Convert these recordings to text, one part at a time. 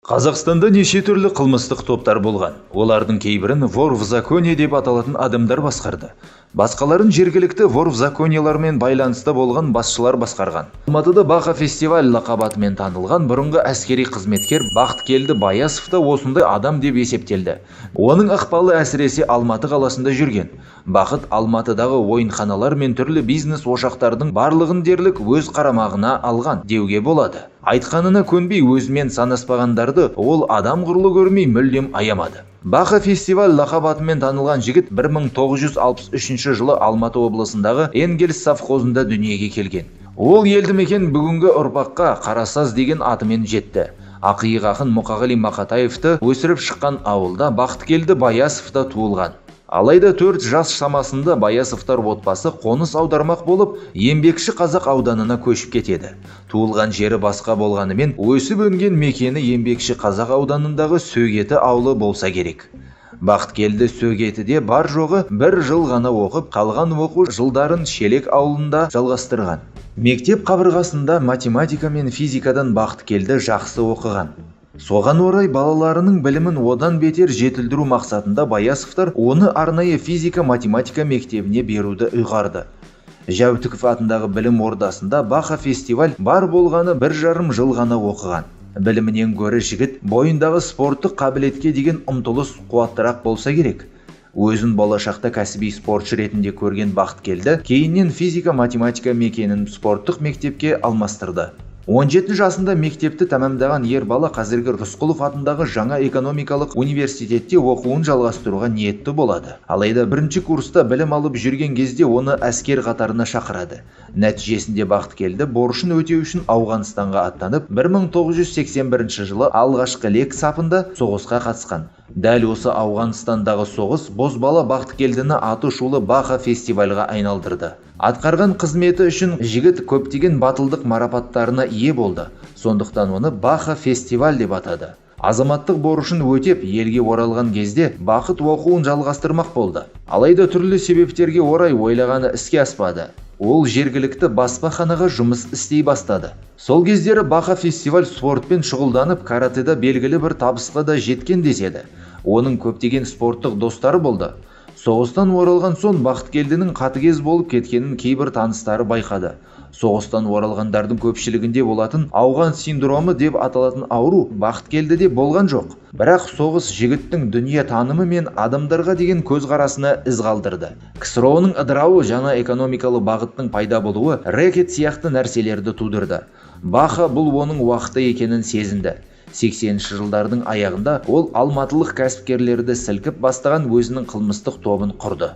Қазақстанда неше түрлі қылмыстық топтар болған. Олардың кейбірін вор в законе деп аталатын адамдар басқарды. Басқаларын жергілікті вор в законелармен байланыста болған басшылар басқарған. Алматыда Баха фестиваль лақап атымен танылған бұрынғы әскери қызметкер Бақыткелді Баясов та осындай адам деп есептелді. Оның ықпалы әсіресе Алматы қаласында жүрген. Бақыт Алматыдағы ойынханалар мен түрлі бизнес ошақтардың барлығын дерлік өз қарамағына алған деуге болады. Айтқанына көнбей өзімен санаспағандарды ол адам құрлы көрмей мүлдем аямады. Баха фестиваль лақап атымен танылған жігіт 1963 жылы Алматы облысындағы Энгельс совхозында дүниеге келген. Ол елді мекен бүгінгі ұрпаққа Қарасаз деген атымен жетті. Ақиық ақын Мұқағали Мақатаевты өсіріп шыққан ауылда Бақыткелді Баясов та туылған. Алайда 4 жас шамасында Баясовтар отбасы қоныс аудармақ болып, Еңбекші Қазақ ауданына көшіп кетеді. Туылған жері басқа болғанымен, өсіп өнген мекені Еңбекші Қазақ ауданындағы Сөгеті ауылы болса керек. Бақыткелді Сөгетіде бар жоғы бір жыл ғана оқып, қалған оқу жылдарын Шелек ауылында жалғастырған. Мектеп қабырғасында математика мен физикадан Бақыткелді жақсы оқыған. Соған орай балаларының білімін одан бетер жетілдіру мақсатында Баясовтар оны арнайы физика-математика мектебіне беруді ұйғарды. Жәутіков атындағы білім ордасында Баха фестиваль бар болғаны 1,5 жыл ғана оқыған. Білімінен гөрі жігіт бойындағы спорттық қабілетке деген ұмтылыс қуаттырақ болса керек. Өзін болашақта кәсіби спортшы ретінде көрген Бақыткелді кейіннен физика-математика мекенін спорттық мектепке алмастырды. 17 жасында мектепті тәмамдаған ер бала қазіргі Рысқұлов атындағы жаңа экономикалық университетте оқуын жалғастыруға ниетті болады. Алайда бірінші курста білім алып жүрген кезде оны әскер қатарына шақырады. Нәтижесінде Бақыткелді борышын өтеу үшін Ауғанстанға аттанып, 1981 жылы алғашқы лек сапында соғысқа қатысқан. Дәл осы Ауғанстандағы соғыс бозбала Бақыткелдіні аты шулы Баха фестивальға айналдырды. Атқарған қызметі үшін жігіт көптеген батылдық марапаттарына ие болды. Сондықтан оны Баха фестиваль деп атады. Азаматтық борышын өтеп, елге оралған кезде Бақыт оқуын жалғастырмақ болды. Алайда түрлі себептерге орай ойлағаны іске аспады. Ол жергілікті баспаханаға жұмыс істей бастады. Сол кездері Баха фестиваль спортпен шұғылданып, каратэда белгілі бір табысқа да жеткен деседі. Оның көптеген спорттық достары болды. Соғыстан оралған соң Бақыткелдінің қатыгез болып кеткенін кейбір таныстары байқады. Соғыстан оралғандардың көпшілігінде болатын ауған синдромы деп аталатын ауру Бақыткелдіде болған жоқ. Бірақ соғыс жігіттің дүние танымы мен адамдарға деген көзқарасына із қалдырды. КСРО-ның ыдырауы жаңа экономикалық бағыттың пайда болуы рэкет сияқты нәрселерді тудырды. Баха бұл оның уақыты екенін сезінді. 80-ші жылдардың аяғында ол алматылық кәсіпкерлерді сілкіп бастаған өзінің қылмыстық тобын құрды.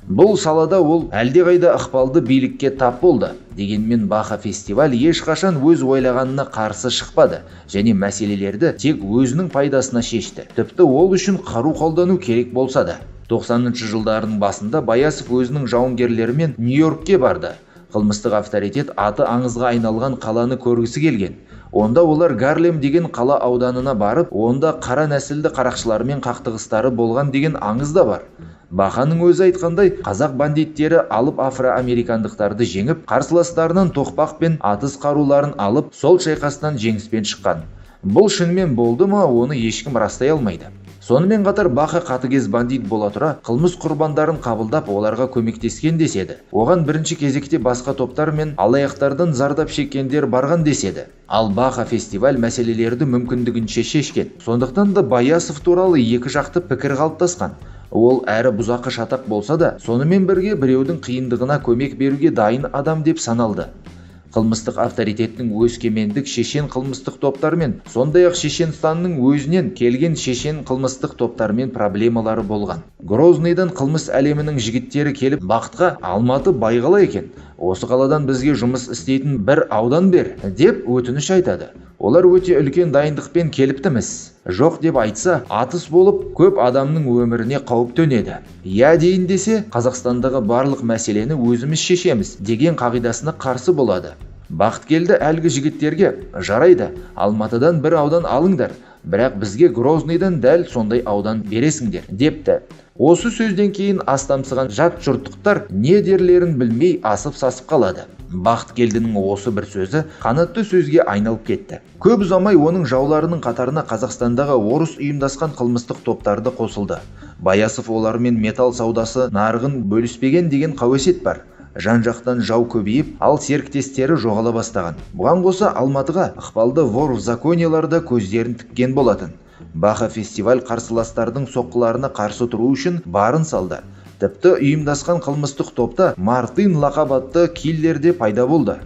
Бұл салада ол әлдеқайда ықпалды билікке тап болды. Дегенмен Баха фестиваль ешқашан өз ойлағанына қарсы шықпады және мәселелерді тек өзінің пайдасына шешті. Тіпті ол үшін қару қолдану керек болса да. 90-шы жылдардың басында Баясов өзінің жауынгерлерімен Нью-Йоркке барды. Қылмыстық авторитет аты аңызға айналған қаланы көргісі келген. Онда олар Гарлем деген қала ауданына барып, онда қара нәсілді қарақшылармен қақтығыстары болған деген аңыз да бар. Баханың өзі айтқандай, қазақ бандиттері алып афроамерикандықтарды жеңіп, қарсыластарынан тоқпақ пен атыс қаруларын алып, сол шайқастан жеңіспен шыққан. Бұл шынымен болды ма, оны ешкім растай алмайды. Сонымен қатар Баха қатыгез бандит бола тұра, қылмыс құрбандарын қабылдап, оларға көмектескен деседі. Оған бірінші кезекте басқа топтар мен алаяқтардан зардап шеккендер барған деседі. Ал Баха фестиваль мәселелерді мүмкіндігінше шешкен. Сондықтан да Баясов туралы екі жақты пікір қалыптасқан. Ол әрі бұзақы шатақ болса да, сонымен бірге біреудің қиындығына көмек беруге дайын адам деп саналды. Қылмыстық авторитеттің өскемендік шешен қылмыстық топтармен, сондай-ақ Шешенстанның өзінен келген шешен қылмыстық топтармен проблемалары болған. Грозныйдан қылмыс әлемінің жігіттері келіп Бақытқа Алматы байқала екен, осы қаладан бізге жұмыс істейтін бір аудан бер деп өтініш айтады. Олар өте үлкен дайындықпен келіптіміз. Жоқ деп айтса, атыс болып, көп адамның өміріне қауіп төнеді. Я дейін десе, Қазақстандағы барлық мәселені өзіміз шешеміз деген қағидасына қарсы болады. Бақыткелді әлгі жігіттерге, жарайды, Алматыдан бір аудан алыңдар, Бірақ бізге Грозныйдан дәл сондай аудан бересіңдер, депті. Осы сөзден кейін астамсыған жат жұрттықтар не дерлерін білмей асып-сасып қалады. Бақыткелдінің осы бір сөзі қанатты сөзге айналып кетті. Көп ұзамай оның жауларының қатарына Қазақстандағы орыс ұйымдасқан қылмыстық топтарды қосылды. Баясов олармен металл саудасы нарығын бөліспеген деген қауесет бар. Жан-жақтан жау көбейіп, ал серіктестері жоғала бастаған. Бұған қоса Алматыға ықпалды вор в законеларда көздерін тіккен болатын. Баха фестиваль қарсыластардың соққыларына қарсы тұру үшін барын салды. Тіпті ұйымдасқан қылмыстық топта Мартин лақап атты киллер де пайда болды.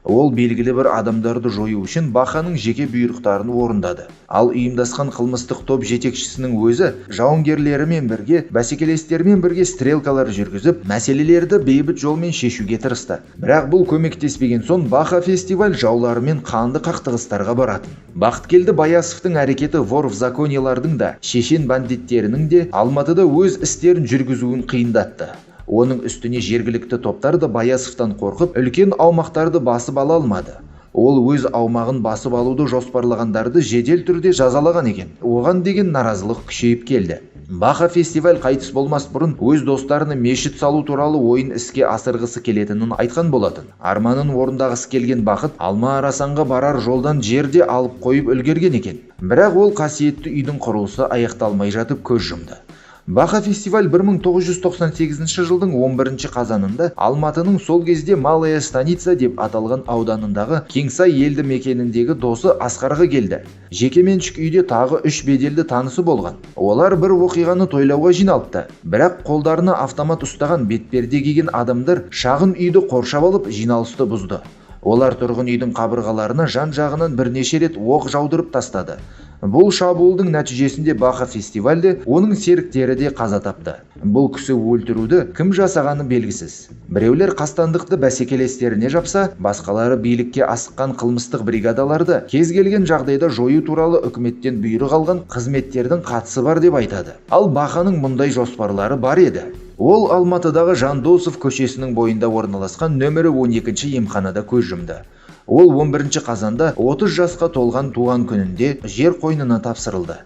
Ол белгілі бір адамдарды жою үшін Баханың жеке бұйрықтарын орындады. Ал ұйымдасқан қылмыстық топ жетекшісінің өзі жауынгерлерімен бірге, бәсекелестерімен бірге стрелкалар жүргізіп, мәселелерді бейбіт жолмен шешуге тырысты. Бірақ бұл көмектеспеген соң Баха фестиваль жауларымен қанды қақтығыстарға баратын. Бақыткелді Баясовтың әрекеті вор в законелардың да, шешен бандиттерінің де Алматыда өз істерін жүргізуін қиындатты. Оның үстіне жергілікті топтар да Баясовтан қорқып, үлкен аумақтарды басып ала алмады. Ол өз аумағын басып алуды жоспарлағандарды жедел түрде жазалаған екен. Оған деген наразылық күшейіп келді. Баха фестиваль қайтыс болмас бұрын өз достарына мешіт салу туралы ойын іске асырғысы келетінін айтқан болатын. Арманын орындағысы келген Бақыт Алма Арасанға барар жолдан жерде алып қойып үлгерген екен. Бірақ ол қасиетті үйдің құрылысы аяқталмай жатып көз жұмды. Баха фестиваль 1998 жылдың 11 қазанында Алматының сол кезде Малая Станица деп аталған ауданындағы Кеңсай елді мекеніндегі досы Асқарға келді. Жекеменшік үйде тағы 3 беделді танысы болған. Олар бір оқиғаны тойлауға жиналыпты. Бірақ қолдарына автомат ұстаған бетперде киген адамдар шағын үйді қоршап алып жиналысты бұзды. Олар тұрғын үйдің қабырғаларына жан-жағынан бірнеше рет оқ жаудырып тастады. Бұл шабуылдың нәтижесінде Баха фестивальде оның серіктері де қаза тапты. Бұл кісі өлтіруді кім жасағаны белгісіз. Біреулер қастандықты бәсекелестеріне жапса, басқалары билікке асыққан қылмыстық бригадаларды кез келген жағдайда жою туралы үкіметтен бұйрық алған қызметтердің қатысы бар деп айтады. Ал Баханың мұндай жоспарлары бар еді. Ол Алматыдағы Жандосов көшесінің бойында орналасқан нөмірі 12 емханада көз жұмды. Ол 11 қазанда 30 жасқа толған туған күнінде жер қойнына тапсырылды.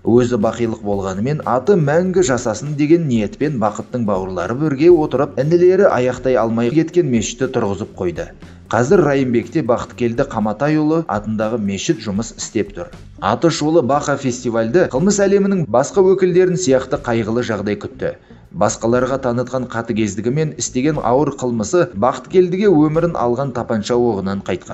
Өзі бақилық болғанымен аты мәңгі жасасын деген ниетпен Бақыттың бауырлары бірге отырып, інілері аяқтай алмай кеткен мешітті тұрғызып қойды. Қазір Райымбекте Бақыткелді Қаматайұлы атындағы мешіт жұмыс істеп тұр. Аты шулы Баха фестивальді қылмыс әлемінің басқа өкілдерін сияқты қайғылы жағдай күтті. Басқаларға танытқан қатыгездігі мен істеген ауыр қылмысы Бақыткелдіге өмірін алған тапанша оғынан қайтқан.